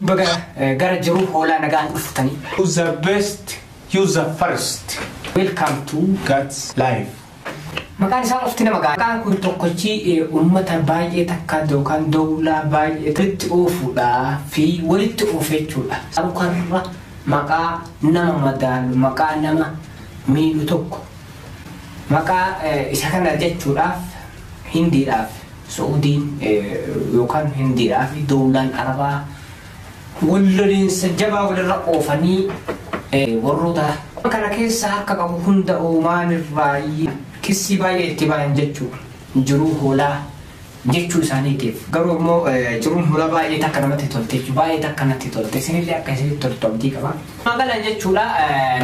Baga gara jiruu hoolaa nagaan dhuftanii. You the best, you the first. Welcome to God's life. Maqaan isaa qofti nama ga'a. Maqaan kun tokkochi uummata baay'ee takka yookaan dawlaa baay'ee walitti oofuudhaa fi walitti oofu jechuudha. Sarukarra maqaa nama madaalu, maqaa nama miidhu tokko, maqaa isa kana jechuudhaaf Hindiidhaaf Su'uudiin yookaan Hindiidhaaf dawlaan Arabaa wal loliinsa jabaa walirra oofanii warroota kana keessa harka qabu hunda Oomaan irraa kissii baay'ee itti bayan jechuudha. Jiruu hoolaa jechuu isaaniitiif. Garuu immoo jiruun hoolaa baay'ee takka namatti tolte jechuudha. Baay'ee takka natti tolte. Isinillee akka isinitti toltu abdii qaba. Magalaan jechuudha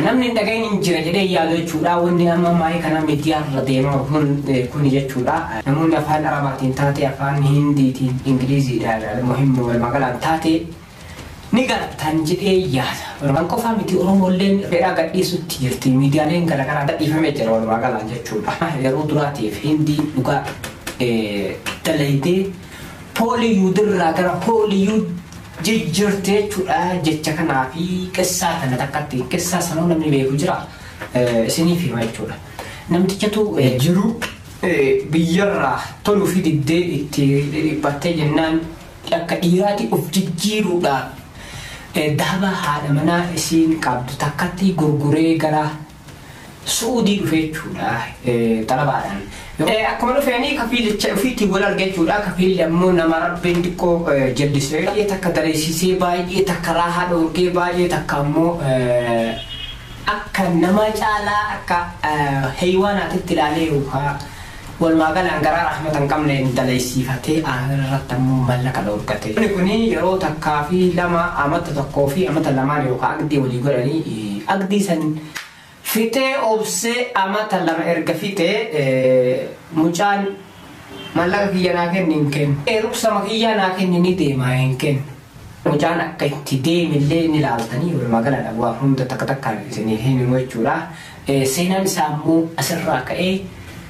namni hin dhagahin hin jira jedhee yaadu jechuudha. Wanni amma maayii kana miidiyaa irra deemaa kuni jechuudha. Namoonni afaan Arabaatiin taate, afaan Hindiitiin, Ingiliziidhaan, muhimma walumaa galaan taate ni galtan jedhee yaada. Kan qofaa miti, Oromoolleen fedhaa gadhiisutti jirti. Miidiyaaleen garaagaraa gadhiifamee jira walumaa galaan jechuudha. Yeroo duraatiif Hindii dhugaa dalaydee Pooliyuudirraa gara Hooliyuud jijjiirte jechuudha. Jecha kanaa fi qissaa kana takkatti qissaa sanuu namni beeku jira. Isiniif hima jechuudha. Namtichatu jiru biyyarraa toluu fi diddee itti dhiphattee jennaan akka dhiiraatti of jijjiiruudhaan dahaba haadha manaa isiin qabdu takkatti gurguree gara Su'uudii dhufe jechuudha xalabaadhaan. Akkuma dhufeenii kafiilicha ofiitiin wal arge jechuudha. Kafiilli ammoo nama Rabbiin xiqqoo jallisee baay'ee takka daleessisee, baay'ee takka raahaa dhoorgee, baay'ee takka ammoo akka nama caalaa akka heeywanaatitti ilaalee yookaan walumaa galaan garaa rahmata hin qabne daleessifatee irratti ammoo mallaqa dhoorgate. Kuni yeroo takkaa fi lama, amata tokkoo fi amata lamaan yookaan agdii walii godhanii, agdii san fixee obsee amata 2 erga fixee mucaan mallaqa kiyya naa kenni, hin kennu. Ruksama kiyya naa kenni, ni deema, hin kennu. Mucaan akka itti deemillee ni ilaaltanii walumaa galaan waa hunda takka takkaan isinii himu jechuudha. Seenaan isaa ammoo asirraa ka'ee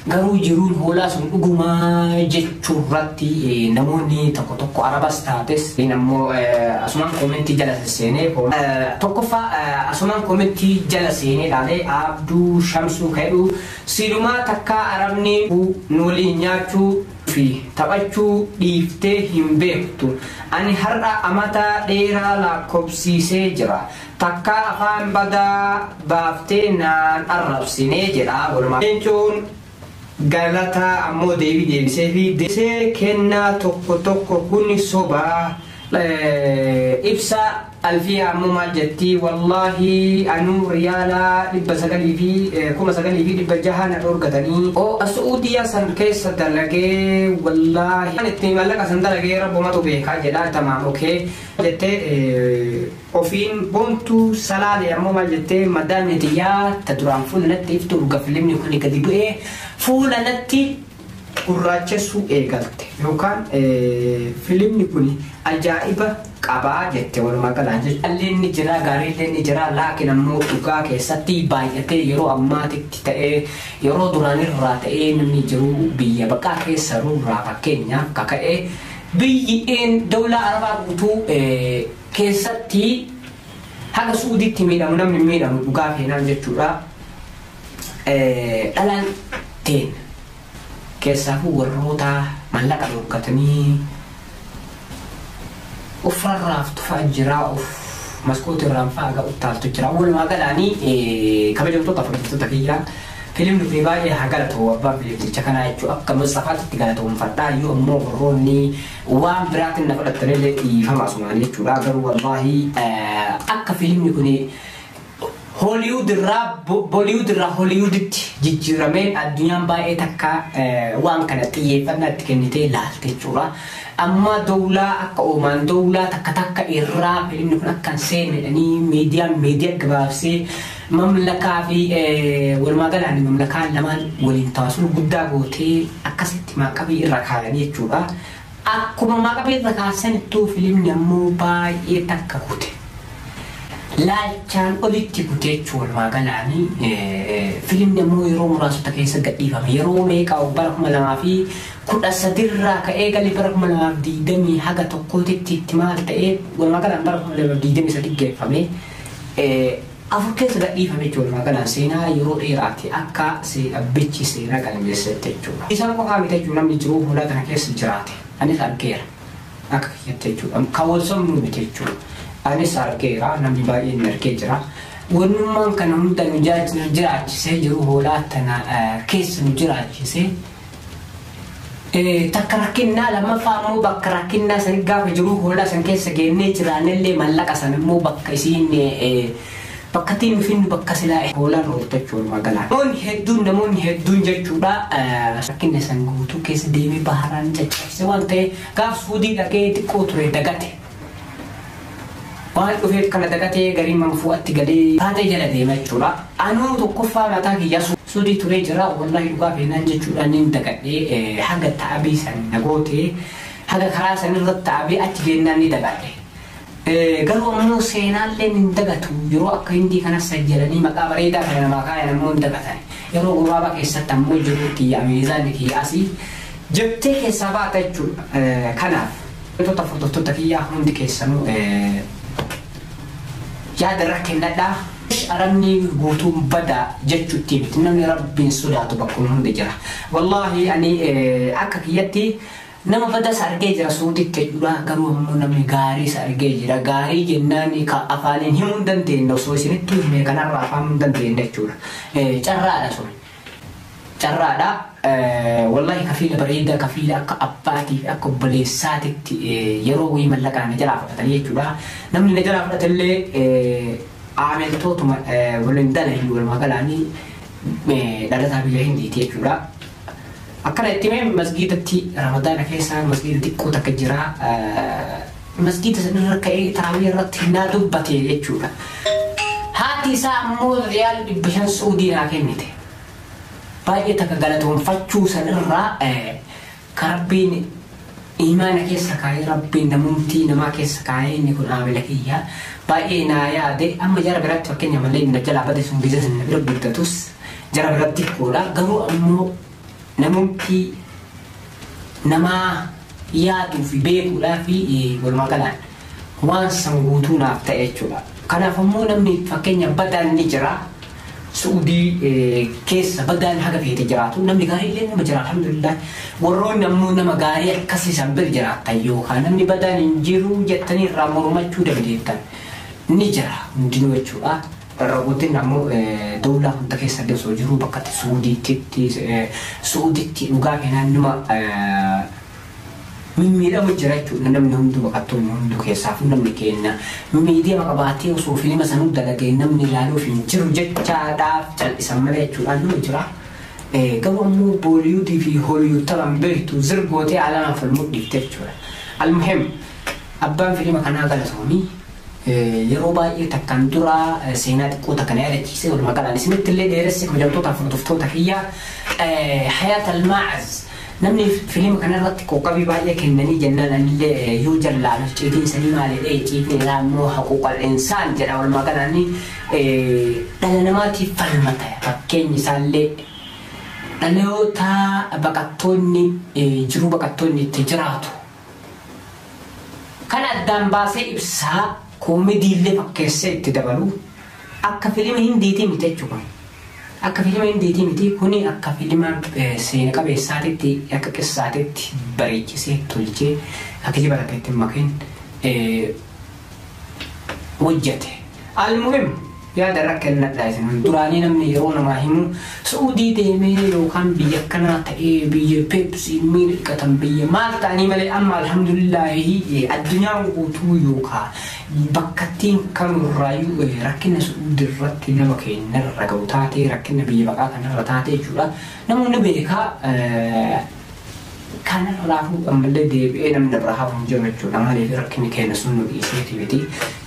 garuu jiruun hoolaa sun dhugumaa jechuurratti namoonni tokko tokko Arabas taates ammoo asumaan koomentii jala seenee, tokkoffaa asumaan koomentii jala seenee ilaalee, Abduu Shamsuu ka'edhu silumaa takka Arabni nu waliin nyaachuu fi taphachuu dhiiftee hin beektu. Ani har'a amata dheeraa lakkoofsiisee jira. Takka afaan badaa baaftee naan arrabsinee jedha. Walumaa leencoon galataa ammoo deebii deebisee fi deebisee kennaa tokko tokko kuni sobaa. Ibsa Alfiyaa ammoo maal jetti? Wallaahi anuu riyaalaa 900 fi 9600 na dhorgatanii. O Su'uudiyaa san keessa dalagee, wallaahi itti mallaqa san dalagee rabbumatu beekaa jedha. Tamaam, okee jettee. Ofiin Boontuu Salaalee ammoo maal jettee? Madaamni xiyyaa ta duraan fuula natti iftu urga filimni kun gadi bu'ee fuula natti gurraachessuu eegalte yookaan filimni kun ajaa'iba qabaa jette walumaa galaan jechuudha. Alleen ni jira, gaariillee ni jira, laakiin ammoo dhugaa keessatti baay'atee yeroo ammaatitti ta'ee yeroo duraanirraa ta'ee namni jiru biyya baqaa keessa ruurraa fakkeenyaaf kaka'ee biyyi dawlaa Arabaa guutuu keessatti haga Suudiitti miidhamu namni miidhamu dhugaa feenaan jechuudha. Dhalaan teen keessaafuu warroota mallaqa dhorkatanii ofirraaf tufaa jira, of maskoota irraan fa'aa ga'u taaltu jira. Walumaa galaanii kabajamtoota fudhattoota kiyyaa, filimni kun baay'ee haa galatu abbaan filimticha kanaa jechuudha. Akka Mustafaatti galatoomfadhaa yoo ammoo warroonni waan biraatiin na fudhattanillee dhiifama asumaan jechuudha. Garuu wallaahi akka filimni kun Hooliwud irraa Booliwud irraa Hooliwuditti jijjiirameen addunyaan baay'ee takka waan kana xiyyeeffannaa itti kennitee laalte jechuudha. Amma dawlaa akka Oomaan dawlaa takka takka irraa filimni kun akka hin seenne jedhanii miidiyaan miidiyaa gabaabsee mamlakaa fi walumaa galaan mamlakaan lamaan waliin taasisuu guddaa gootee akkasitti maaqabii irra kaayanii jechuudha. Akkuma maaqabii irra kaasanittuu filimni ammoo baay'ee takka kute. Laalchaan olitti kutee jechuun walumaa galaanii filimni ammoo yeroo muraasota keessa gadhiifame. Yeroo meeqa bara 2013 irraa ka'ee galii bara 2020 haga tokkootitti itti maal ta'ee walumaa galaan bara 2023 geeffame. 4 keessa gadhiifame jechuun walumaa galaan seenaa yeroo dheeraati akka abbichi seenaa galmeessetti jechuudha. Isaan qofaa miti jechuun namni jiruu hoolaa kana keessa jiraate. Anis argeera. Akka kiyyatti jechuudha. Kan wal sobnu miti jechuudha. Anis argeera, namni baay'een argee jira. Wannummaan kana hunda nu jiraachisee jiru hoolaa tana keessa nu jiraachisee takka rakkinnaa lammaffaa immoo bakka rakkinnaa san gaafa jiru hoolaa san keessa geennee jiraannellee mallaqa san immoo bakka isiin bakka ittiin nu finnu bakka silaa hoolaan ooltu jechuudha magaalaa. Namoonni hedduun jechuudha rakkinna san guutuu keessa deemee baharaan caccabse waan ta'e gaaf Suudii dhaqee xiqqoo ture dagate. Waan dhufeef kana dagatee garii manfuu'atti galee taatee jala deema jechuudha. Anuu tokkoffaa mataa kiyyaa Suudii turee jira wallahi dhugaa feenaan jechuudha inni dagadhee haga ta'abii san nagootee haga karaa san irratti ta'abii achi geennaan ni dagadhe. Garuu ammoo seenaallee hin dagatu yeroo akka hindii kanas sajjalanii maqaa bareedaa kana namaa kaayan ammoo hin dagatan. Yeroo gabaabaa keessatti ammoo jiru kiyya ameezaanni kiyya asii jettee keessaa baata jechuudha. Kanaaf wantoota hordoftoota kiyyaa hundi keessanuu yaada irra kennadhaa. Arabni guutuun badaa jechuutti miti namni rabbiin sodaatu bakkuma hunda jira. Wallaahi ani akka kiyyatti nama badas argee jira Suuditti jechuudha. Garuu ammoo namni gaariis argee jira. Gaarii jennaan ka afaaniin himuu hin dandeenye osoo isinitti himee kanarraa afaan hin dandeenye jechuudha. Carraadha sun. Carraadha. Wallaahi kafiila bareedaa kafiila akka abbaatii fi akka obboleessaatitti yeroo wayii mallaqaa na jalaa fudhatanii jechuudha. Namni na jalaa fudhatellee aameltootuma waliin dalagu walumaa galaanii dhalataa biyya Hindiiti jechuudha. Akkana itti mee masgiidatti Ramadaana keessa masgiida xiqqoo takka jira. Masgiida sanarra ka'ee tarawii irratti naa dubbate jechuudha. Haati isaa ammoo riyaal 500 Suudii naa kennite. Baay'ee takka galatoonfachuu sanirraa ka rabbiin imaana keessa kaa'ee rabbiin namumtii namaa keessa kaa'ee inni kun aamila kiyya baay'ee naa yaade amma jara biratti fakkeenya malee inni jalaa bade sun biza sana bira guddatus jara biratti xiqqoodha garuu ammoo namumtii namaa yaaduu fi beekuudhaa fi walumaa galaan waan san guutuu naaf ta'e jechuudha. Kanaaf ammoo namni fakkeenya badaan ni jira. Suudii keessa badaan haga feete jiraatu namni gaarii illee nama jira alhamdulillah. Warroonni ammoo nama gaarii akkasii san bira jiraatan yookaan namni badaan hin jiru jettanii irraa mormachuu dandeettan ni jira hundinuu jechuudha. Rakkootiin ammoo dawlaa hunda keessa illee osoo jiru bakka itti Suudiitti dhugaa kennaan nama mimmiidhamu jira jechuudha. Namni hunduu baqattoonni hunduu keessaaf namni kenna miidiyaa qabaatee osoo filima sanuu dalagee namni ilaaluuf hin jiru jechaadhaaf cal'isan malee jechuudha nama jira. Garuu ammoo Booliyuudii fi Hooliyuud taphan beektu zirgootee alamaan falmuu dhiifte jechuudha. Almuhim abbaan filima kanaa galatoomii yeroo baay'ee takkaan dura seenaa xiqqoo takka na yaadachiise walumaa galaan isinitti illee dheeresse kabajamtoota fi hordoftoota kiyyaa Hayaat Almaaz namni filima kanarratti qoqqabii baay'ee kennanii jennaan anillee yoo jallaalu icciitiin sanii maalidha icciitiin isaa immoo haquuqal insaan jedha walumaa galaan dhala namaatiif falmata fakkeenyi isaallee dhaloota baqattoonni jiruu baqattoonni itti jiraatu. Kan addaan baasee ibsaa koomediillee fakkeessee itti dabalu akka filima Hindiitii miti jechuudha. Akka filima Hindiitii miti kuni akka filima seena qabeessaatitti akka qissaatitti bareechisee tolchee akka kijiba takka itti hin makin hojjete. Almuhim yaada irra kennadha isin duraanii namni yeroo namaa himu Suudii deemee yookaan biyya akkanaa ta'ee biyya Pepsi miila dhiqatan biyya maal ta'anii malee amma alhamdulillaahi addunyaan guutuu yookaan bakkattiin kamirraayyuu rakkina Suudii irratti nama keenyarra ga'u taatee rakkina biyya baqaa kanarra taatee jechuudha. Namoonni beekaa kanarraafuu ammallee deebi'ee namni irraa hafu hin jiru jechuudha. Maaliif rakkinni keenya sun nu dhiiseeti miti.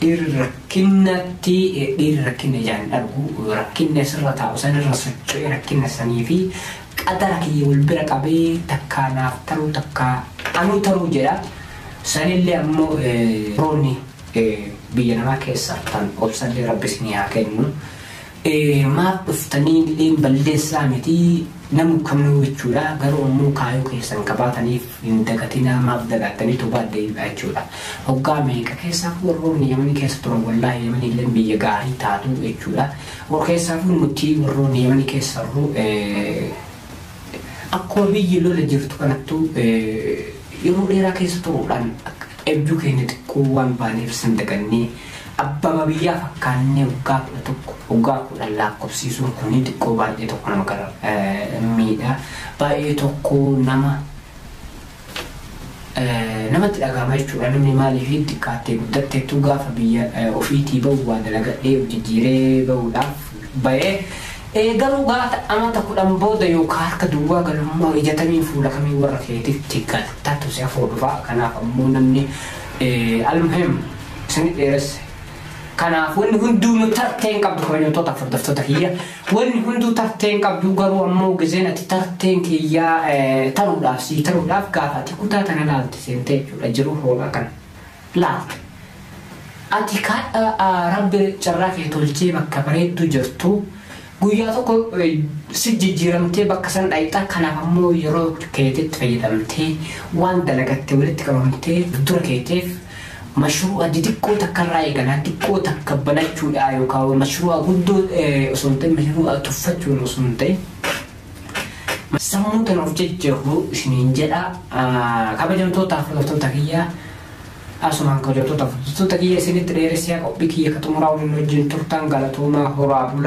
Dhiirri rakkinatti dhiirri rakkina ijaan argu rakkinna sirra taa'u sanirra socho'ee rakkina sanii fi qadara kiyya wal bira qabee takkaa naaf taruu takkaa anuu taruu jedha. Sanillee ammoo roonni biyya namaa keessa tan obsallee rabbi isinii haa kennu. Maaf dhuftanii illee balleessaa miti namni kamuu jechuudha. Garuu immoo kaayoo keessan qabaataniif hin dagatinaa, maaf dagattanii toba deebi'a jechuudha. Hoggaa meeqa keessaa warroonni Yamanii keessa turan, wallaahi Yamanii illee biyya gaarii taatu jechuudha. Warra keessaafuu nuti warroonni Yamanii keessa jirru akkuma biyyi lola jirtu kanattuu yeroo dheeraa keessa turuudhaan ebjuu keenya xiqqoo waan baaneef sin dagannee abbama biyyaa fakkaannee waggaa 11, waggaa 10 lakkoofsiisuun kun xiqqoo baay'ee tokko nama gara miidha. Baay'ee tokko nama namatti dhagahama jechuudha. Namni maaliif xiqqaattee guddatteettu gaafa biyya ofiitii bahu waa dalagadhee jijjiiree bahuudhaaf bahee, garuu gaafa amata 10 booda yookaan harka duwwaa galummaa ijatamiin fuula kamii warra keetitti galtatu si afoo dhufa. Kanaaf ammoo namni almuhim isin dheeresse. Kanaaf wanni hunduu nu tartee hin qabdu, kabajamtoota hordoftoota kiyya. Wanni hunduu tartee hin qabdu, garuu ammoo gizeen ati tarteen kiyyaa taruudhaaf sii taruudhaaf gaafa ati kutaa tana laalte seentee jechuudha, jiru hoolaa kana laalte. Ati rabbi carraa kee tolchee bakka bareedduu jirtu guyyaa tokko si jijjiiramtee bakka san dhayixaa. Kanaaf ammoo yeroo keetitti fayyadamtee waan dalagatte walitti qabamtee dura keetiif mashruu'a xixiqqoo takka irraa eegalaa, xiqqoo takka banachuudha yookaan mashruu'a guddoo osoo hin ta'in, mashruu'a tuffachuun osoo hin ta'in, sammuu tana of jajjabu isiniin jedha. Kabajamtootaaf hordoftoota kiyyaa, asumaan kabajamtootaaf hordoftoota kiyya isinitti dheeressee qophii kiyya ka xumuraa waliin wajjin turtan galatoomaa, horaa bulaa.